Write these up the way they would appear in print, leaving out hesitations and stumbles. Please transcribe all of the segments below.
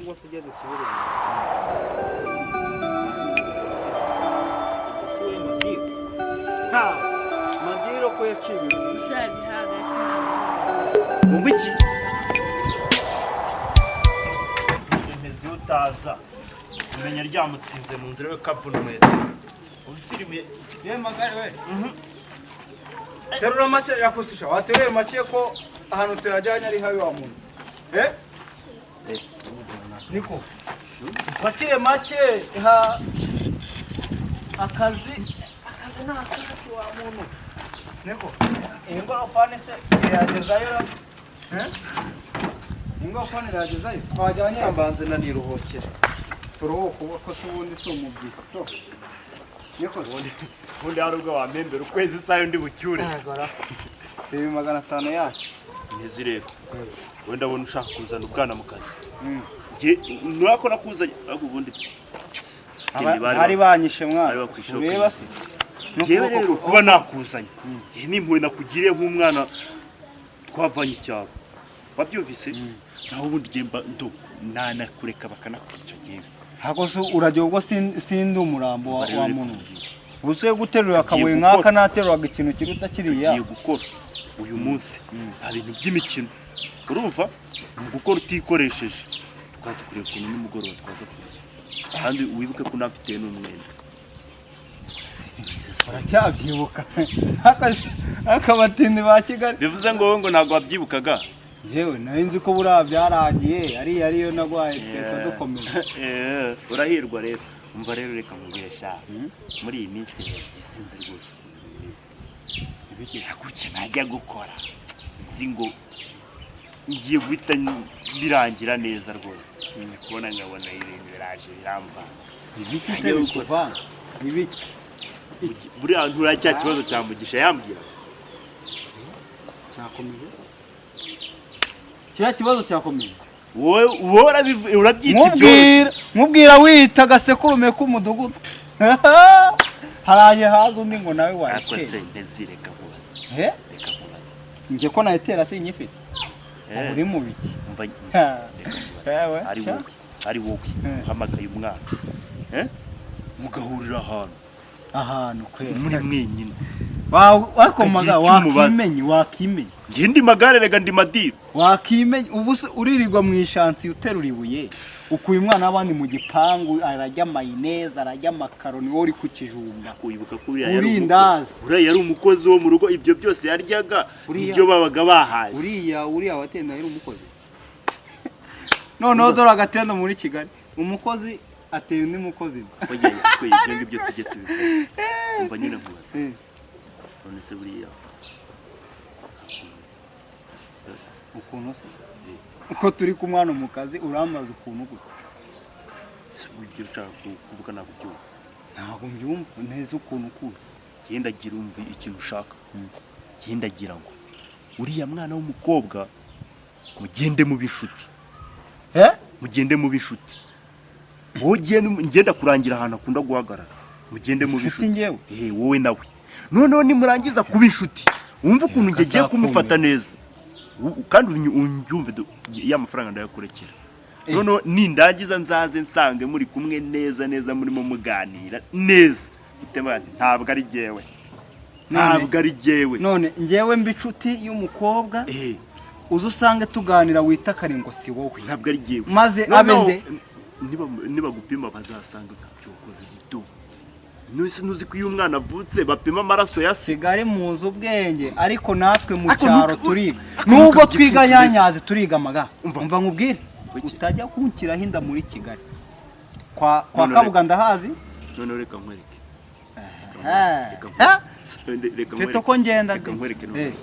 Ahubwo tujye dusubire inyuma. Ubwo si we Madiro? Ha! Madiro ko yaciye ibintu. Uzabihaga. Ngo iki? Intezi utaza umenya ryamutsinze mu nzira we kavuna umuheto ubusirimuye. Ye magare we. Terura make yakusisha. Wateruye make ko ahantu tuyajyanye ari habi wa muntu. Eh? Niko. Bakire make ha akazi, akazi ni akazi wa muntu. Niko. Iyi ngorofani se iragezayo ra? Eh? Iyi ngorofani iragezayo? Twajyanye. Mbanze naniruhukira. Turuhuka ubu ko se ubundi si umubyizi. To. Niko. Ubundi hari ubwo wampembera ukwezi isaha undi bucyure. Ibi 500 yacu. Intezi rero, wenda ndabona ushaka kuzana ubwana mu kazi. Njye nurako nakuzanye, ariko ubundi Bari banyishe mwana. Bari bakwishe. Ureba se. Njyewe rero kuba nakuzanye, njye n'impuhwe nakugiriye nk'umwana twavanye icyaro, wabyumvise? Naho ubundi njye mba ndo nanakureka bakanakwica njyewe. Hako se urajya ubwo sindi umurambo wa Rero wa reka muntu. nkubwire. Ubuse guterura akabuye Tugiye nk'aka gukora. nateruraga ikintu kiruta kiriya. Tugiye gukora uyu munsi, nta bintu by'imikino, urumva? Ni ugukora utikoresheje, tukaza kureba ukuntu nimugoroba twaza kurya, kandi wibuke ko unafitiye n'umwenda. Uracyabyibuka? Akabatindi ba Kigali. Bivuze ngo wowe ngo ntabwo wabyibukaga? Yewe, nari nzi ko buriya byarangiye, ariya ariyo nagwaye twese dukomeza. Eh, urahirwa rero. Umva rero, reka nkubwire sha, muri iyi minsi rero sinzi rwose ukuntu bimeze. Gutya najya gukora nzi ngo ngiye guhita birangira neza rwose, njya kubona nkabona ibintu biraje biramvanze. Ibiki se bikuvanga? Ibiki? Buriya nturiya cya kibazo cya Mugisha yambwira. Cyakomeje? Kiriya kibazo cyakomeje? Wowe urabyita ibyoroshye. Nkubwira wita agasekurume k'umudugudu, haraje haza undi ngo nawe Ariko se wayitera. Ntezi, reka nkubaze. Eh? Reka nkubaze. Njye ko nayitera sinyifite? Eh, Ubu uri mu biki? Umva, Ha. reka nkubaze. Ewe, Ari sha. wowe, ari wowe uhamagaye umwana, eh, mugahurira ahantu Ahantu kwera muri mwenyine, wakomaga. ukagira icyo umubaza. Wakimenye, wakimenye. Njye ndi magare rega, ndi madiro. Wakimenye. Ubu se uririrwa mu ishansi uterura ibuye, ukuye umwana w'abandi mu gipangu, ararya mayonnaise, ararya amakaroni, wowe uri ku kijumba. Wibuka ko uriya yari Urindazi. Uriya yari umukozi wo mu rugo, ibyo byose yaryaga ibyo babaga bahaze. Uriya watenda yari umukozi. Noneho dore agatendo muri Kigali, umukozi ateye undi mukozi. Oya, twe ibyo ngibyo tujye tubikora. Umva nyine nkubaze. None se buriya Ukuntu se uko turi kumwana mu kazi, uramaze ukuntu gusa? Ese ubu ibyo ushaka kuvuga ntabwo ubyumva? Ntabwo mbyumva neza ukuntu ukuye. Genda gira, umva ikintu ushaka, genda gira ngo uriya mwana w'umukobwa mugende mu bishuti. Eh? Mugende mu bishuti. Wowe ugenda, ngenda kurangira ahantu akunda guhagarara, mugende mu Inshuti? bishuti. Njyewe? Eh, wowe nawe. Noneho nimurangiza kuba inshuti, wumve ukuntu njye ngiye kumufata neza. Kandi unyumve, ya mafaranga ndayakurekera. Eh. Noneho nindangiza nzaze nsange muri kumwe neza neza, murimo muganira neza. Utema nti, ntabwo ari jyewe, ntabwo ari jyewe. None njyewe mba inshuti y'umukobwa, Eh, uza usange tuganira, wita kare ngo si wowe? Ntabwo ari jyewe. Maze abe Noneho, nde? Nibagupima bazasanga ntabyo wakoze gito. Ntuzi ko iyo umwana avutse bapima amaraso ya se? Kigali muzi ubwenge, ariko natwe mu Ariko cyaro turiga. ariko Nubwo ntukabe twiga igicucu. yanyaze, turiga amaga. Umva. Umva nkubwire. Kuki? Utajya kunshyiraho inda muri Kigali kwa None Kabuga ndahazi. Noneho reka nkwereke. Eh. Reka Eh? reka Mfite nkwereke. uko ngenda. Reka nkwereke noneho. Eh.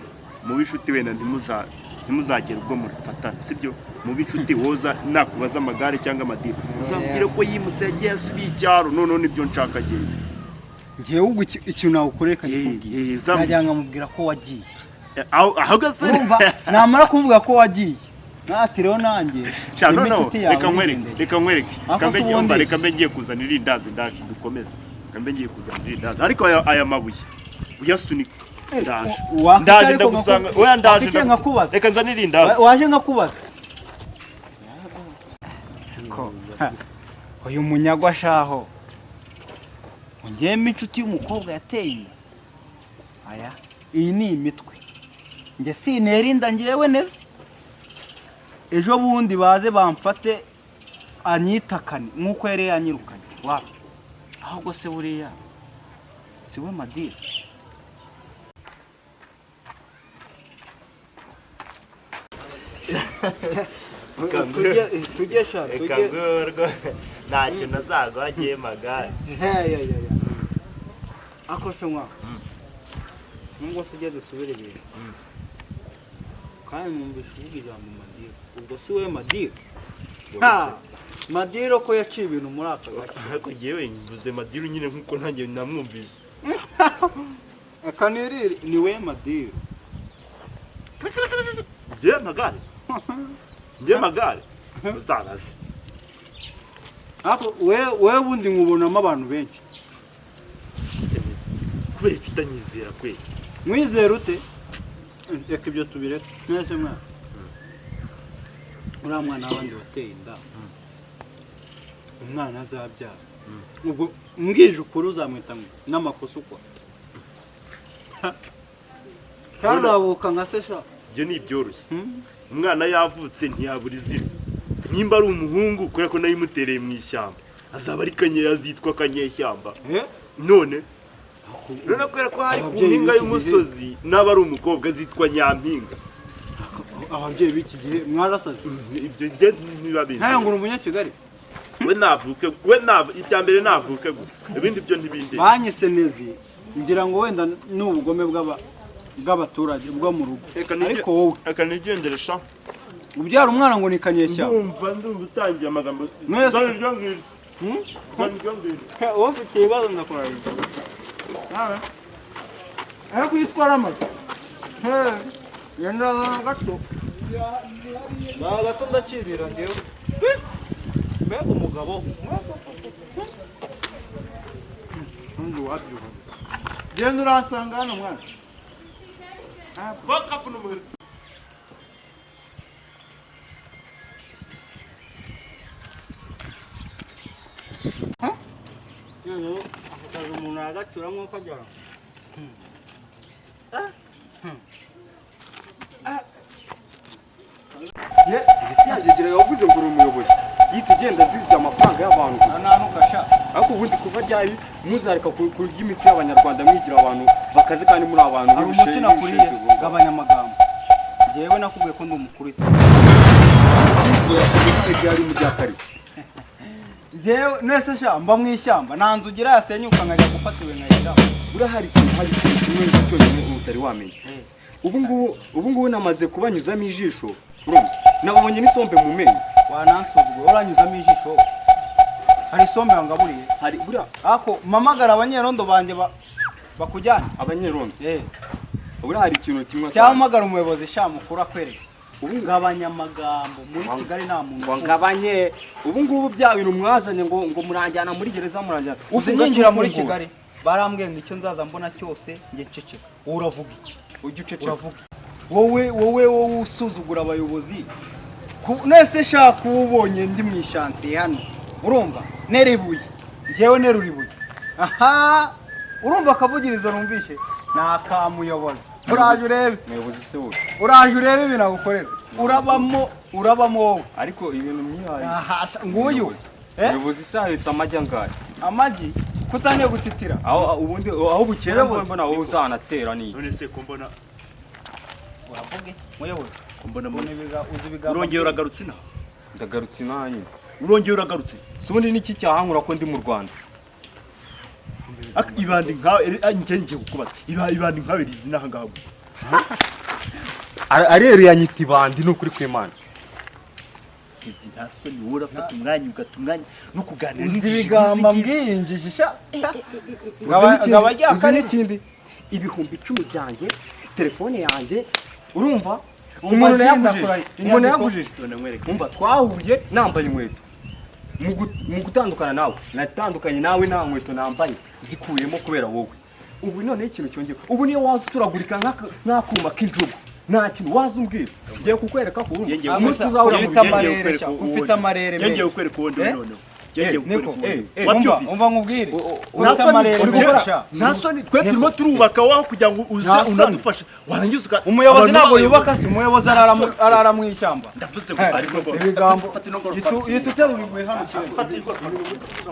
Mu b'inshuti wenda ntimuzagera ubwo mufatana, sibyo? Mu b'inshuti woza nakubaza amagare cyangwa amadini, uzambwire ko yimutse, yagiye, asubiye icyaro. Noneho nibyo nshaka agenda. Njyewe ubwo ikintu nagukorera Eh, kanyikubwira, eh, najya nkamubwira ko wagiye. Aho gase. Urumva, namara kuvuga ko wagiye, nati rero nanjye Sha, ndimo noneho inshuti yawe reka nkwereke. nigendeye. Reka nkwereke. Ariko Reka mbe se umva, ubundi- reka mbe ngiye kuzana irindazi, ndaje dukomeze. Reka mbe ngiye kuzana irindazi, ariko aya mabuye uyasunika. Ndaje. Wakwicara Ndaje. ariko Ndagusanga. Oya, ndaje. Wakwicara Ndagusanga. nkakubaza. Reka nzane irindazi. Waje nkakubaza. Ko ha, uyu munyagwa shaho ungiyemo inshuti y'umukobwa yateye inda. Aya, iyi ni imitwe. Njye sinera inda ngewe neza. Ejo bundi baze bamfate anyitakane nk'uko yari yanyirukanye. Wapi, ahubwo se buriya si we Madira? Tujye sha. Reka ngorwo, ntacyo nazaguha, agiye magare. Ako se mwa, nubwo se ujya dusubire ibintu, kandi numvise uvuga ijambo Madiro, ubwo si we Madiro? Ha, Madiro ko yaciye ibintu muri aka gace. Ariko ngewe mvuze Madiru nyine nkuko nanjye namwumvise. Akanirire, ni we Madiro? Ngewe magare, ngewe magare, uzabaze. Ariko we bundi nkubonamo abantu benshi. Se neza, kubera icyo utanyizera kweli? Mwizera ute? Reka ibyo tubireke. Mwese mwana, uriya mwana w'abandi wateye inda, umwana azabyara, ubwo mbwije ukuri uzamwita ngo n'amakosa ukora kazabuka nka se sha. Ibyo ni ibyoroshye. Umwana yavutse ntiyabura izina. Nimba ari umuhungu, kubera ko nayimutereye mu ishyamba, azaba ari kanye, azitwa Kanyeshyamba. None none kubera ko hari ku Ababyeyi mpinga b'iki y'umusozi, n'aba ari umukobwa azitwa Nyampinga. Ababyeyi b'iki gihe mwarasaze. Ibyo njye ntibiba bindi. Ntayo ngo uri umunyakigali. We navuke, we navu icya mbere navuke gusa, ibindi byo ntibindi. Banyise nezi ngira ngo wenda ni ubugome bw'abaturage bwo mu rugo. Ariko wowe Reka nigendere sha. ubyara umwana ngo ni Kanyeshyamba. Ndumva utangiye amagambo. Mwese- Zana iryo ngiryo. Zana iryo ngiryo. Wowe ufite ibibazo, ndakurarira ariko iyo utwara amazu yenda gato na gato ndakirira ngewe. Mbega umugabo undi wabyuha, genda uransanga hano mwana. Bakapfuna umuheto. Noneho ako kazi umuntu yagacura nk'uko agera. Ibisi yagegera yavuze ngo uri umuyobozi, yita igenda zirya amafaranga y'abantu gusa. Ntanuka sha. Ariko ubundi kuva ryari muzareka kurya imitsi y'Abanyarwanda, mwigira abantu bakaze kandi muri abantu Hari umuti nakuriye. b'ibishegu? Gabanya amagambo. Njyewe nakubwiye ko ndi umukuru isi. Ryari mu bya kare? Njyewe nese sha, mba mu ishyamba, nta nzu ugira yasenyuka nkajya gufata ibuye nkayishyiraho? Buriya hari ikintu kimwe cyonyine utari wamenya. Ubu ngubu namaze kubanyuzamo ijisho, urumva nababonye n'isombe mu menyo. Wanansuzugura, uranyuzamo ijisho? Hari isombe wangaburiye? Hari buriya. Ako mpamagara abanyerondo banjye bakujyane. Abanyerondo? Eh. Buriya hari ikintu kimwe Cyangwa mpamagara umuyobozi sha mukuru akwereka. Ubu Gabanya amagambo, muri Kigali nta muntu ngo ngabanye? Ubu ngubu bya bintu mwazanye ngo muranjyana muri gereza, muranjyana uzi Ufunga si nyinjira muri ufungura. Kigali barambwiye ngo icyo nzaza mbona cyose njye nceceka. Wowe uravuga iki? Ujye uceceka. Uravuga wowe usuzugura abayobozi. Nese shaka uba ubonye ndi mu ishansiye hano, urumva nera ibuye, njyewe nerura ibuye aha, urumva akavugirizo numvishe ni akamuyobozi. Uraje urebe. Umuyobozi se wowe? Uraje urebe ibintu agukorera, urabamo, urabamo wowe. Ariko ibintu mwihaye. Aha, nguyu. Eh? Umuyobozi se ahetse amagi angahe? Amagi kutangiye gutitira. Aho ubundi aho bukera Muyobozi. mbona wowe uzanatera ni None se ko mbona Uravuga iki muyobozi? Ko mbona Ubona uzi ibigambo. Urongeye uragarutse inaha? Ndagarutse nanjye. Urongeye uragarutse. Si ubundi niki cyahankura ko ndi mu Rwanda? Ibandi nkawe, njye ngiye kukubaza, ibandi nkawe rizi inaha ngaha gute? Areruye anyita ibandi, ni ukuri kw'Imana. Izi nta soni, wowe urafata umwanya, ugata umwanya no kuganira Uzi n'injiji ibigambo nk'izi ngizi. mbwiye injiji sha. Uzi Ngaba uzi n'ikindi, 10,000 byanjye, telefone yanjye, urumva umuntu agenda yagujije akora umuntu inyandiko. yagujije. None nkwereke. Umva, twahuye nambaye inkweto. Mu gutandukana nawe, natandukanye nawe nta nkweto nambaye, zikuyemo kubera wowe. Ubu noneho ikintu cyongeye, ubu niyo waza uturagurika nk'akuma k'injugu. Nta kintu waza umbwira. Ngiye kukwereka ko urumva. Ngiye Umunsi tuzahura mu Ufite bigendo. amarere sha, ufite amarere Ngiye menshi. kukwereka uwo ndi Eh? noneho. Ngiye Niko. kukwereka uwo ndi. Eh, Umva, Wabyumvise? umva nkubwire. Nta Ufite soni, amarere uri menshi gukora- sha. nta soni, twe turimo turubaka waho kugira ngo uze Nta soni. unadufashe, warangiza uka Umuyobozi abantu ntabwo b'abayobozi. yubaka se, umuyobozi arara mu ishyamba. Ndavuze ngo Eh, ariko ibigambo. fata ino ngorofani. Ihita uterura ibuye hano ushyiremo. Fata iyi ngorofani.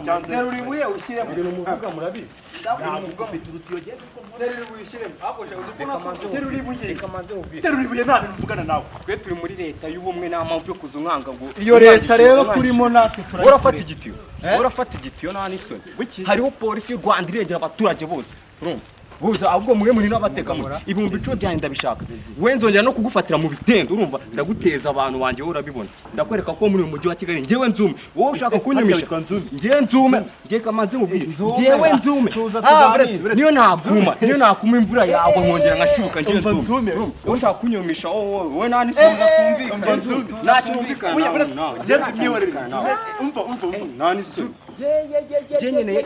Cyanze. Terura ibuye ushyiremo. Ibintu muvuga murabizi. Terura ibuye ushyiremo. Ariko sha, uzi ko unasoma. Terura ibuye. Reka manze nkubwire. Terura ibuye, nta bintu mvugana nawe. Twe turi muri leta y'ubumwe, nta mpamvu yo kuza umwanga ngo Iyo leta rero turimo natwe Wowe urafata turayikorera. igitiyo, wowe urafata igitiyo, nta n'isoni. Hariho polisi y'u Rwanda irengera abaturage bose, urumva buza ahubwo mwe muri n'abatekamutwe. 10,000 byanjye ndabishaka, we nzongera no kugufatira mu bitendo, urumva ndaguteza abantu banjye, wowe urabibona. Ndakwereka ko muri uyu mujyi wa Kigali njyewe Nzume, wowe ushaka kunyumisha. Witwa Nzume? Njyewe Nzume, njyewe kamanze mubwire, njyewe Nzume. Tuza Ah, tuganire. buretse. Niyo nakuma, niyo nakuma imvura yagwa nkongera nkashibuka, njyewe Umva Nzume. Nzume. Urumva? Wowe ushaka kunyumisha, wowe wowe nta n'isoni. Twumvikane. Ntacyo wumvikana Oya, nawe, buretse. nawe. Ngeze mwihorere. Nzume, umva, umva, umva. Nta n'isoni. Njye nkeneye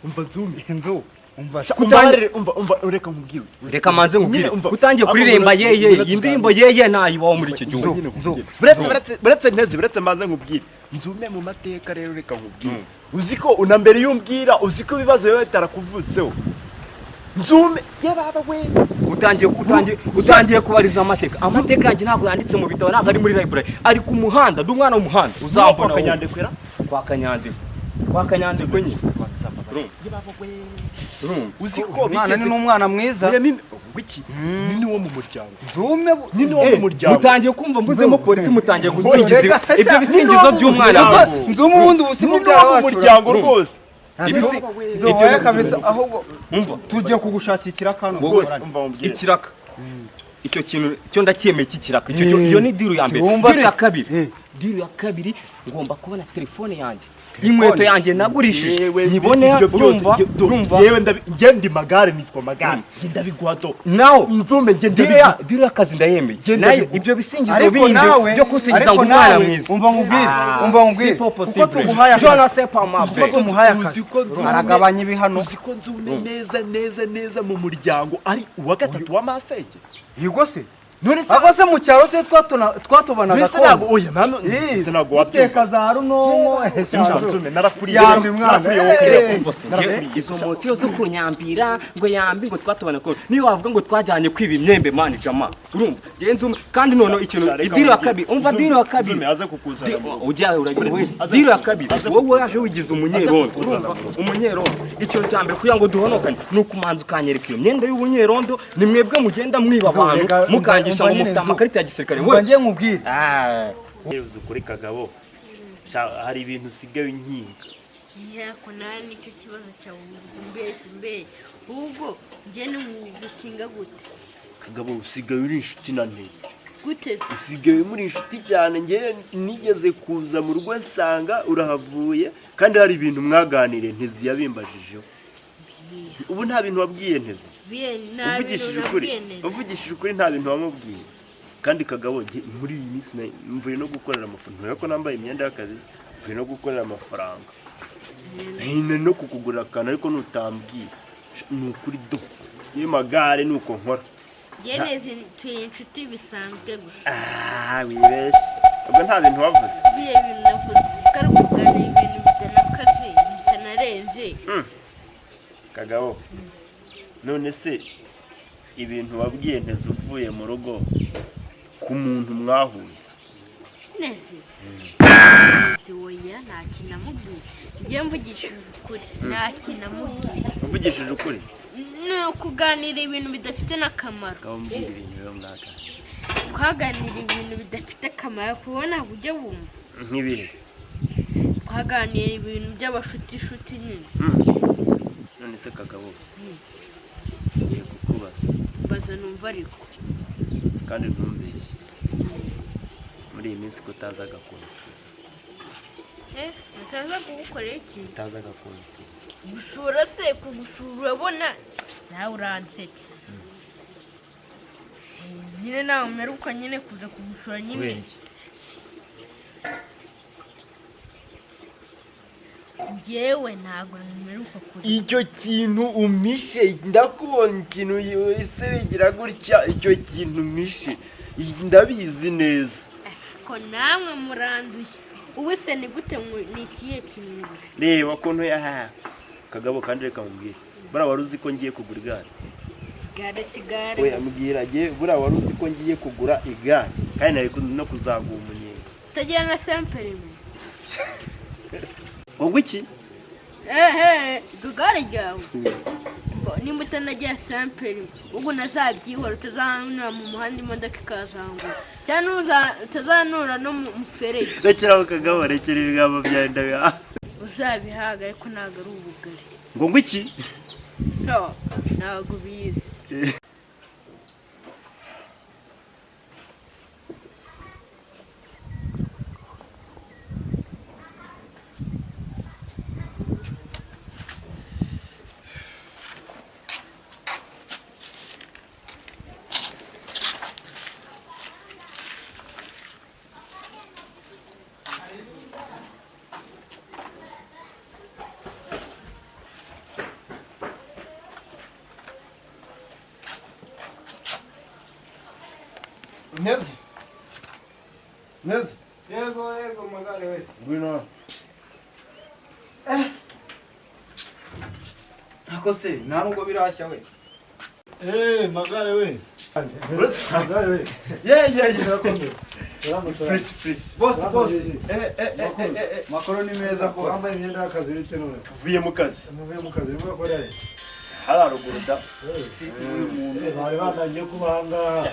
Umva Nzume. Inzu, umva sha. Umbabarire, umva, umva, reka nkubwire. Reka manze nkubwire. Nyine, umva. Kutangiye kuririmba yeye, iyi ndirimbo yeye ntayibaho muri iki gihugu. Nzu, Buretse, buretse, buretse nteze, buretse mbanze nkubwire. Nzume, mu mateka rero reka nkubwire. Uzi ko una mbere y'umbwira, uzi ko ibibazo biba bitarakuvutseho. Nzume, ye baba we. Utangiye kubariza amateka. Amateka yanjye ntabwo yanditse mu bitabo, ntabwo ari muri library, ari ku muhanda. Ndi umwana w'umuhanda, uzambona Kwa wowe. Kanyandekwera. Kwa Kanyandekwe, kwa Kanyandekwe nyine. Urumva? Uzi ko Umwana ni bigeze n'umwana mwiza. Oya, ni wiki? Ni wo mu muryango. Nzume Ni wo mu muryango. Mutangiye kumva mbuzemo polisi, mutangiye gusingiza Reka, ibyo bisingizo by'umwana Niko, mwiza. Nzume ubundi ubu si Ni mubyara wo mu wacu. muryango rwose. Ibisi Nzu, oya kabisa, ahubwo umva tugiye kugushakira kano. Wowe. Umva mubwire. Ikiraka, icyo kintu cyo ndacyemeye cy'ikiraka icyo iyo ni deal ya mbere. Siwumva Deal ya se? kabiri, deal ya kabiri, ngomba kubona telefone yanjye, inkweto yanjye nagurishije Yewe, nyibone. ibyo byose, Urumva? ibyo- Urumva? Yewe, njye ndi Magare, nitwa Magare. Njye ndabiguha do. Nawe Nzume, njye deal ndabiguha. ya deal y'akazi ndayemeye. Genda Nayo biguha. ibyo bisingizo Ariko bindi nawe, byo kusingiza ariko ngo umwana nawe, mwiza. umva nkubwire, umva nkubwire. C'est pas Kuko possible. tuguhaye Je ne akazi, sais pas ma kuko paix. tumuhaye Uzi akazi, ko Nzume- aragabanya ibihano. Uzi ko Nzume neza neza neza mu muryango ari uwa gatatu wa masenge. Yego se. None se Ahubwo se mu cyaro se twatubanaga mbese ntabwo, oya mama, Eh, mbese ntabwo wabyumva. Guteka za runonko. Nzume, narakuriye. Yambi mwana. Narakuriye wowe Eh. ukuriye. Umva se, njye izo mosiyo zo kunyambira ngo yambi ngo twatubana ko niyo wavuga ngo twajyanye kwiba imyembe mani jama, urumva njye Nzume. Kandi noneho ikintu, deal ya kabiri, umva, deal ya kabiri. Nzume aze kukuzana mu rugo. Ujya uragira wowe Aze deal ya kukuza- kabiri, aze wowe waje wigize umunyerondo, aze kukuzana urumva, umunyerondo. Ikintu cya mbere kugira ngo duhonokane ni ukumanza ukanyereka iyo myenda y'ubunyerondo. Ni mwebwe mugenda mwiba Nzu, abantu, reka, mukangisha umva ngo nyine, mufite Nzu. amakarita ya gisirikare. Umva We ngiye nkubwire. Ah. Uzi ukuri kagabo. Sha, hari ibintu usigaye unkinga. Ntako nawe nicyo kibazo cyawe, mbese mbe ubwo njye ni gukinga gute? Kagabo, usigaye uri inshuti na Neza. Gute se? Usigaye muri inshuti cyane. Njye nigeze kuza mu rugo nsanga urahavuye, kandi hari ibintu mwaganiriye, Ntezi yabimbajijeho. Ubu nta bintu wabwiye Ntezi? Biye nta bintu Uvugishije ukuri, nabwiye Neza. uvugishije ukuri, nta bintu wamubwiye. Kandi kagabo, njye muri iyi minsi mvuye no gukorera amafaranga. Ntureba ko nambaye imyenda y'akazi se? Mvuye no gukorera amafaranga. Nari no kukugurira akantu, ariko nutambwiye ni ukuri do iyo Magare ni uko nkora. Njye Neza turi inshuti bisanzwe gusa. Ah, wibeshye, ubwo nta bintu wavuze. Biye ibintu navuze ko ari ukuganira ibintu bitanakaze bitanarenze. Kagabo, none se ibintu wabwiye Nteze uvuye mu rugo ku muntu mwahuye? Neza oya, nta kintu namubwiye. Njye mvugishije ukuri, nta kintu namubwiye. Uvugishije ukuri? Ni ukuganira ibintu bidafite n'akamaro. Kagabo, mbwira ibintu biba mwaganira. Twaganira ibintu bidafite akamaro, kubona ujya wumva. Nk'ibihe se? Twaganira ibintu by'abashutishuti nyine. None se kagabo, ngiye kukubaza. Mbaza numva ariko. Kandi ntumbeshye, muri iyi minsi ko utazaga kunsura? Eh, ntaza kugukorera iki? Utazaga kunsura. Gusura se, kugusura urabona nawe uransetsa nyine, nawe umeruka nyine kuza kugusura nyine. Kubera iki? Njyewe ntabwo mperuka kurya. Icyo kintu umpishe, ndakubona ikintu ese wigira gutya, icyo kintu umpishe ndabizi neza. Ko namwe muranduye. Ubu se ni gute ni ikihe kintu? Reba ukuntu yahaha Kagabo. Kandi reka mubwire, buriya wari uzi ko ngiye kugura igare? Gare si gare. We ambwira ngiye, buriya wari uzi ko ngiye kugura igare, kandi nari no kuzaguha umunyenga? Utagira na sans permis. Ngo iki? Ehe, iryo gare ryawe. Ngo nimba utanagira sans permis, ubwo nazabyihora, utazanura mu muhanda imodoka ikazangura, cyangwa utazanura no mu muferege. Rekeraho Kagabo, rekera ibigambo byawe, ndabihaze. Uzabihaga, ariko ntabwo ari ubugari. Ngo iki? No, ntabwo ubizi. Neza neza. Yego, Magare we. Ngwino. Ntako se nta nubwo birashya we. Eh, Magare we. Magare we. Ye ye ye. Urakomeye. Salamu salamu. Fresh fresh. Boss, boss. Eh eh eh eh eh. Makoro ni meza, boss. Wambaye imyenda y'akazi, bite none? Uvuye mu kazi? Muvuye mu kazi, urimo gukora he? Hariya ruguru da. Si uyu muntu. Eh, bari bandangiye kuba aha ngaha.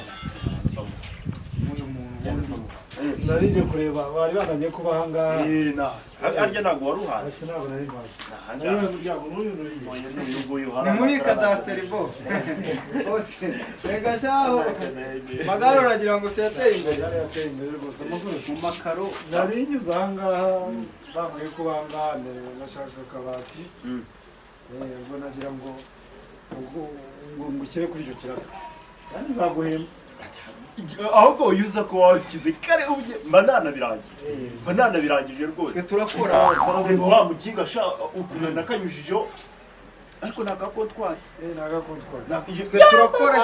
Uyu muntu. Narije kureba, bari bandangiye kuba aha ngaha. Eh, na harya ntabwo wari uhazi? Ati ntabwo nari mpazi. Ahangaha. Nari muryango n'uyu n'uyu. Oya, n'uyu nguyu. Ni muri kadasiteri bo bose. Rega shaho Magare, uragira ngo se yateye imbere. Magare yateye imbere rwose, amakuru. Mu makaro. Nari nyuze aha ngaha, bambwiye ko aha ngaha nashaka akabati. Eh, ubwo nagira ngo ubwo ngo ngushyire kuri icyo kirago. Kandi nzaguhemba. Ahubwo uyuza ko wakize kare ubye, mba nanabirangije, mba nanabirangije rwose. Twe turakora. Reba wa mukinga sha, ukuntu nakanyujijeho, ariko ni aka kontwari. Eh, ni agakontwari. Twe turakora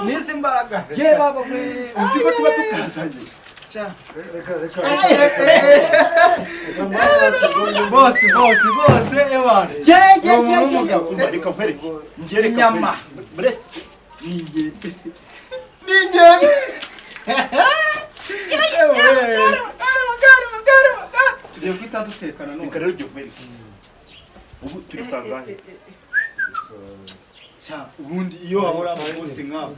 n'izi mbaraga. Ye baba we, uzi ko tuba tukazanye? Sha. Reka reka reka. Bose bose bose, ewana. Ye ye. Ni umuntu Ye ye. w'umugabo. Umva, reka nkwereke njye, reka Inyama. nkwereke. Muretse ni ingendo, ni ingendo. Tugiye guhita dutekana none. Reka rero njye nkwereke, ubu turi saa ngahe? Sha, ubundi iyo habura amabosi nk'abo.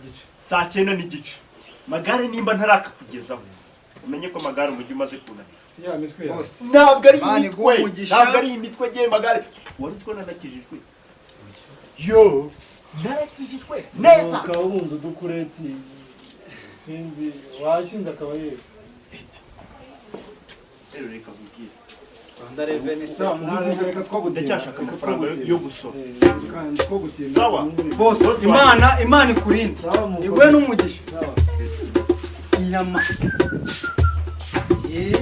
Saa 9:30. Magare, nimba ntarakakugezaho, umenye ko Magare umujyi umaze kunanira. Si ya mitwe yawe. Bose. Ntabwo ari Imana imitwe. iguhe umugisha. Ntabwo ari imitwe ngiye. Magare, wari uzi ko nanakijijwe? Yo, narakijijwe neza. Ukaba wunze udukureti, sinzi washinze akaba yego. Rero reka nkubwire. Rwanda Revenue se. Reka two gutinda. Ndacyashaka amafaranga yo gusora. Kandi two gutinda. Sawa. Bose. Bose. Imana ikurinze. Sawa, mukuru. Iguhe n'umugisha. Sawa. Inyama. Eh.